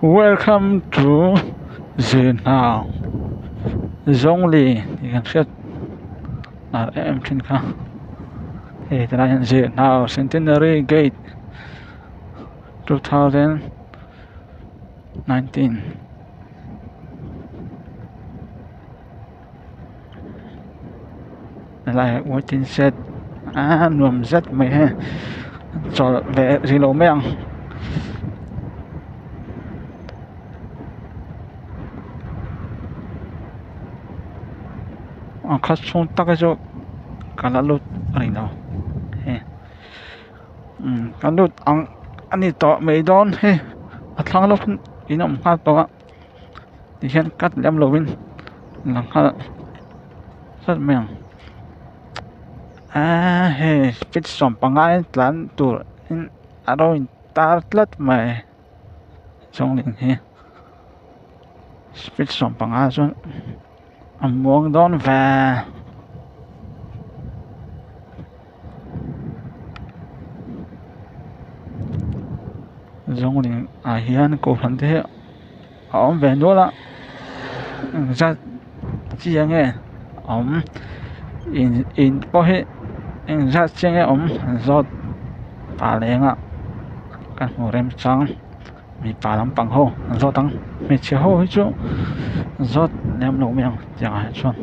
Welcome to Zirhnau Zawngli tih kan hriat lar em em thin kha hei tilai hian Zirhnau Centenary Gate 2019. Helai waiting shed a nuam zet mai hei chawlh ve rih lo mai ang. A khat chhung tak hi chu ka la lut a ni lo hei umm ka lut ang a ni tawh mai dawn hei a thlang lawk in a awm nghal tawh a. Tihian cut lem lovin lang nghal zat mai ang aaa hei speed 15 in tlan tur in a lo in tar tlat mai chuanin hi speed 15 chuan a muang dawn ve. Zawngling ah hian kohhran te hi a awm ve nual a engzat chiah nge awm in in pawh hi engzat chiah nge awm an zawt pah leh ang a ka hmu rem chang mipa lampang ho an zawt ang hmeichhe ho hi chu zawt lem lo mai ang tiang ah hi chuan.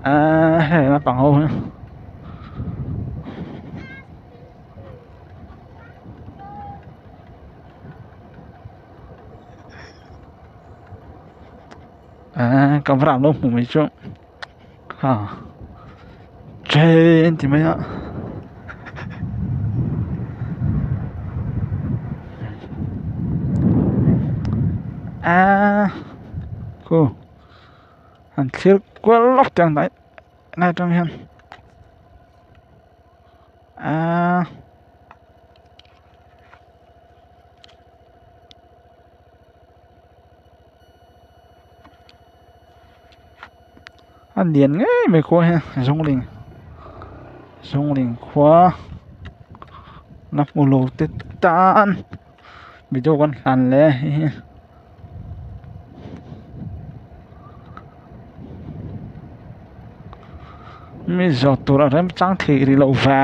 Aaa hei naupang ho hi. Aaa camera an lo hmu mai chu ha train ti mai a aaa khu an thlir kual lawk teh ang hnai hnai atang hian aaa. A lian ngei mai khua hi zawngling zawngling khua la hmu lo te tan video kan hlan leh a hei hi. Mi zawh tur a remchang thei rih loh va.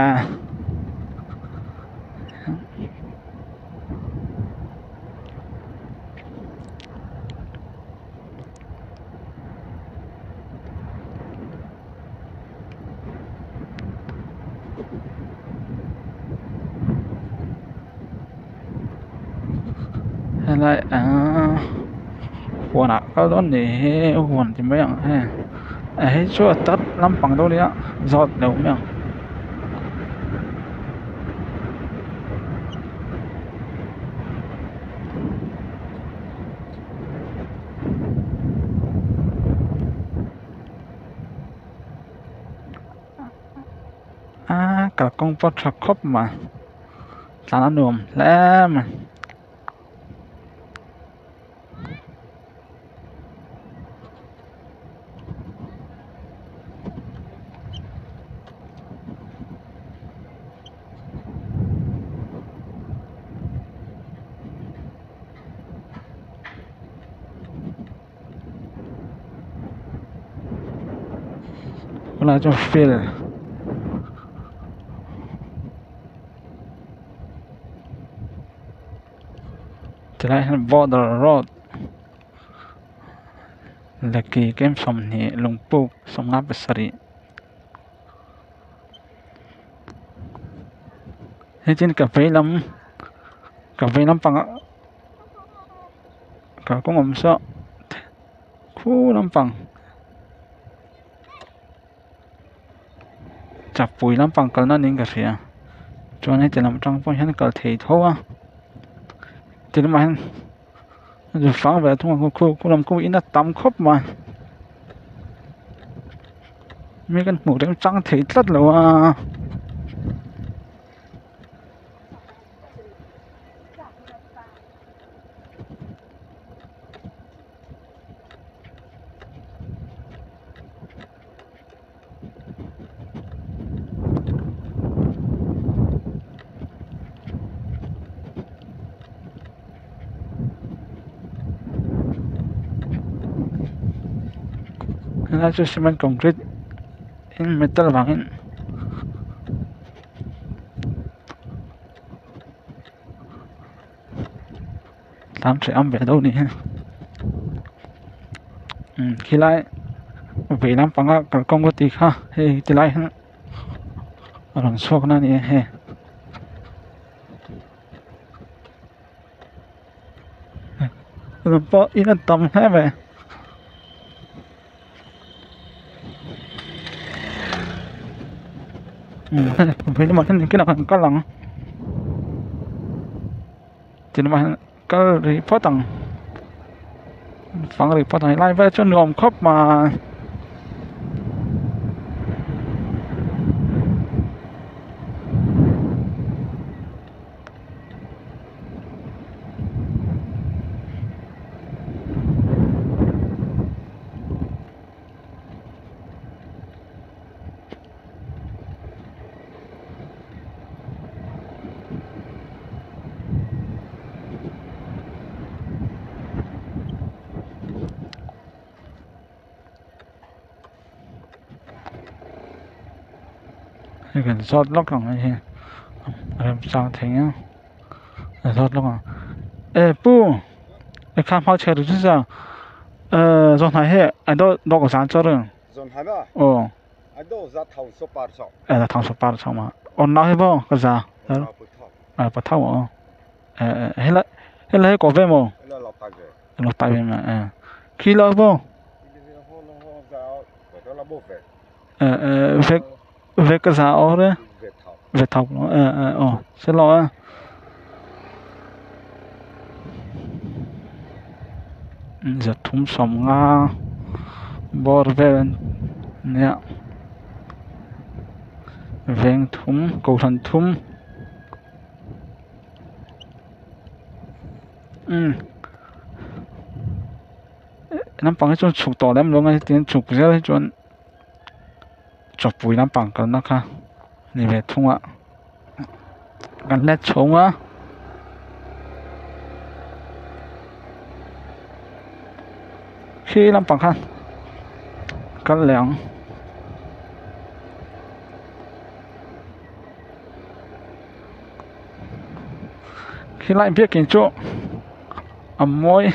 Helai ahh huan ah kal dawn ni hi huan ti mai ang hei a hei chu a tat lampang deuh ania zawt deuh mai ang. Aaa kalkawng pawh a tha khawp mai tlan a nuam hle mai. Tunah chuan field tilai hian border road laki kem 20 lungpuk 57 hei chuan ka vei lam ka vei lampangah. Kalkawng awm saw khu lampang chakpui lampang kalna niin ka hria chuan heti lam atang pawh hian kal thei tho a ti lamah hian zu fang ve thung a khu khu lam khu in a tam khawp mai. Mi kan hmuh reng chang thei tlat lo a. Helai chu cement concrete in metal vangin tlan hreh awm ve deuh a ni hi umm khilai vei lampanga kalkawng ka tih kha hei tilai hian a rawn chhuak na a ni a hei. Pawh in a tam hle mai. Vei lamah hian engtin ah kan kal ang ti lamah hian kal rih phawt ang fang rih phawt ang helai vel chu nuam khawp mai. Hei kan zawt lawk ang hei hi remchang thei ang a zawt lawk ang e pu e kha hma chhe ru chu cha zawn hnai hi a dawh dawk zan chaw reng aw e thang saw par chho ma aw nau hi maw ka za a pathau aw helai helai hi kaw ve maw lo tai ve mai khi lo maw vek vek ka za awr e ve thau aw se lo a zathum sawmnga bawr vel ania veng thum kohhran thum. Umm lampang hi chuan chhuk tawh lem lo mai tin chhuk zel hi chuan chawpui lampang kalna kha a ni ve thung a kan hlet chhawng a. Khi lampang khan kal leh ang. Khilai biakin chu a mawi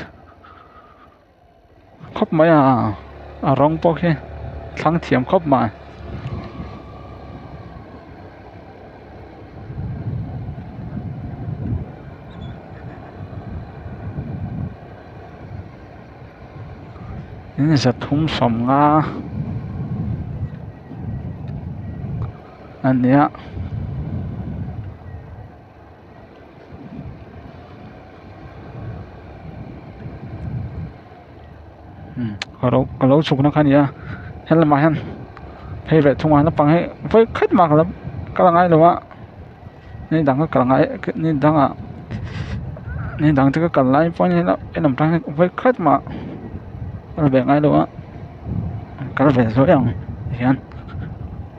khawp mai a a rawng pawh khi thlang thiam khawp mai. Zathum sawmnga a ni a. Ka lo chhukna kha a ni a helamah hian phei ve thung a naupang hi vawi khat mah ka la ngai lo a ni dang ka kal ngai ni dangah ni dang te ka kal lai pawhin helam tang hian vawi khat mah ka la ve ngai lo a kal ve zuai ang tihian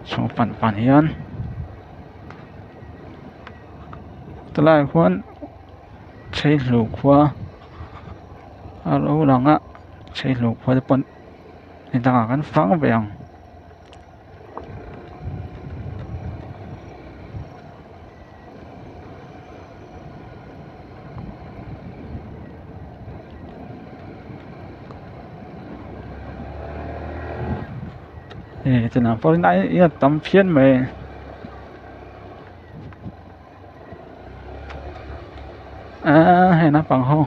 chhung pan pan hian tilaiah khuan chheihlu khua a lo lang a chheihlu khua te pawn ni dangah kan fang ve ang. Hei tunah pawh hian a tam phian mai. Aaa hei naupang ho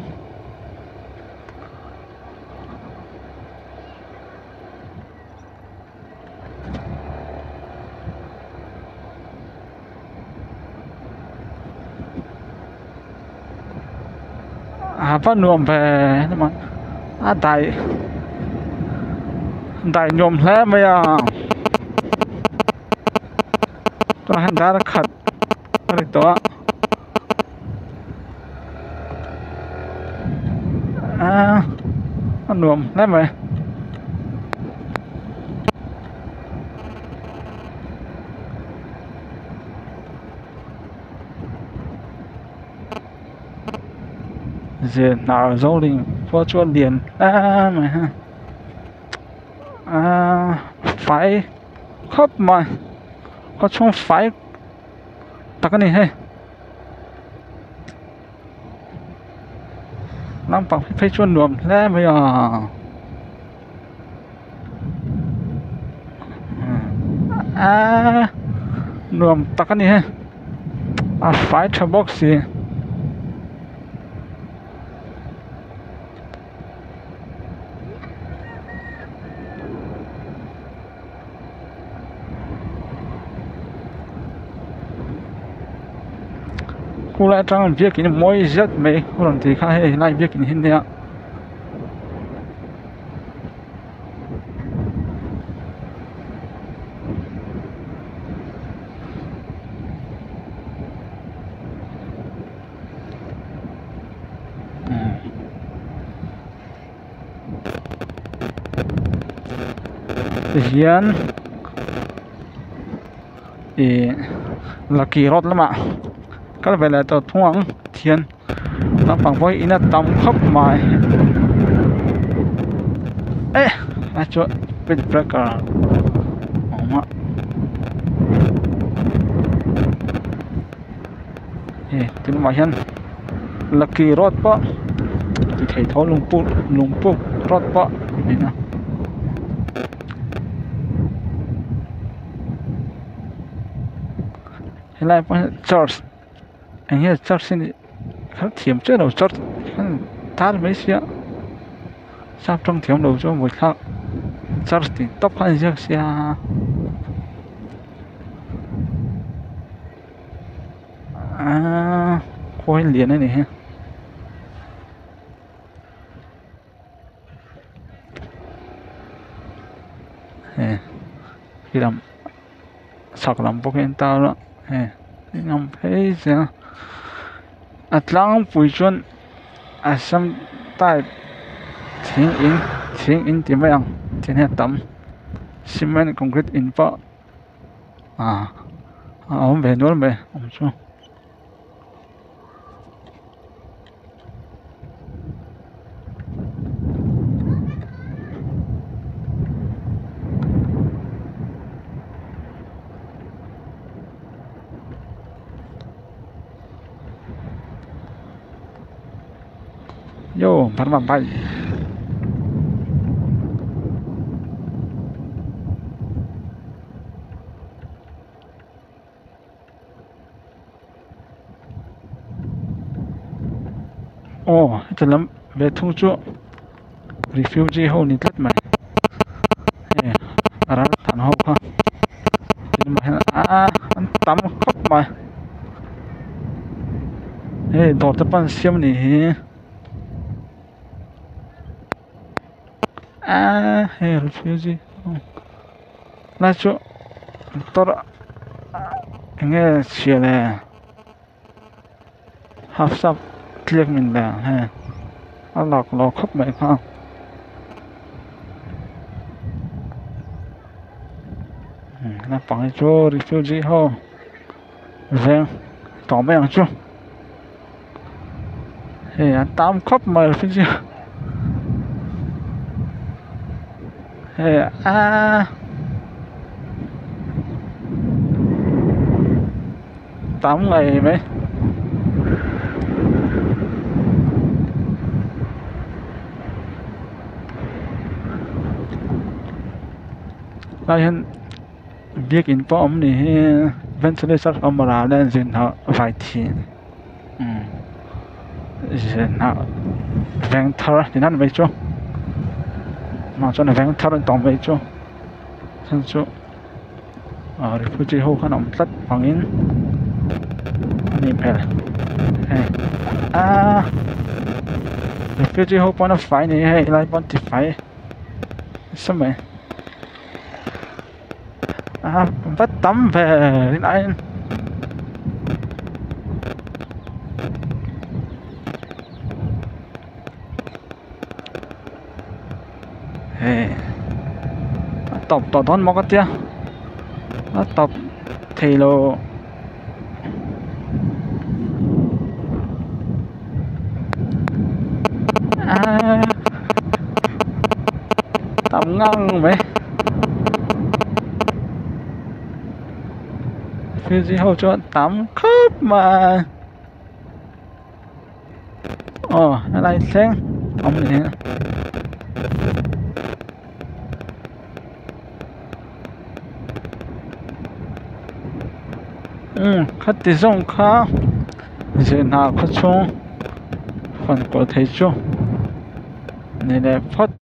a va nuam ve a dai dai nuam hle mai a. Tunah hian dar khat a ri tawh a aaa a nuam hle mai. Ze hnar zo ling khua chu a lian hle mai ha aaa fai khawp mai khaw chhung fai tak a ni hei lampang phei chu a nuam hle mai a aaa nuam tak a ni hei a fai tha bawk si. Khulai atang biakin mawi zet mai a rawn tih kha hei helai biakin hi nia. Tihian ih lucky road lamah kal ve leh tawh thung ang thian naupang pawh hi in a tam khawp mai eh a chuan speed breaker a awm a hei tunah hian lucky road pawh ti thei tho lungpuk lungpuk road pawh a ni a. Helai pawh hi church eng nge church hi nih kha thiam chiah lo church tar mai sia sap tawng thiam lo chu a buaithlak church tih tawp kha a inziak sia. Aaa khawi lian a ni hi he khi lam chhak lam bawk hi an tar a he eng phei zel a tlangpui chuan assam type thing in thing in ti mai ang thing hi a tam cement concrete in pawh. Ah a awm ve nual mai awm chu. Yo Burma bike. Aw heti lam ve thung chu refugee ho ni tlat mai hei ral tlan ho kha tunah hian aaa an tam khawp mai hei dawr te pawh an siam a nih hi aaa hei refugee ho lai chu motor eng nge chhia le half sap tliak min le hei a lak lo khawp mai kha. Naupang hi chu refugee ho veng tawh mai ang chu hei an tam khawp mai refugee hei aaa tam ngei mai. Lai hian biakin pawh a awm ni hi ventilator a awm ral a zin hnah vai thi umm zin hnah veng thar ti nan mai chu mah chuan veng thar an tawng mai chu chhan chu ah refugee ho khan a awm tlat vangin a nih hmel hei aaa refugee ho pawn a fai ni hei helai pawn tifai nasa mai. A va tam ve rin aiin. Hei a tawp tawh dawn maw ka tia a tawp thei lo. A tam ngang mai refugee ho chuan tam khawp mai aw helai thleng awm ni umm khati zawng kha zirna khaw chhung fan kual thei chu ni leh phawt.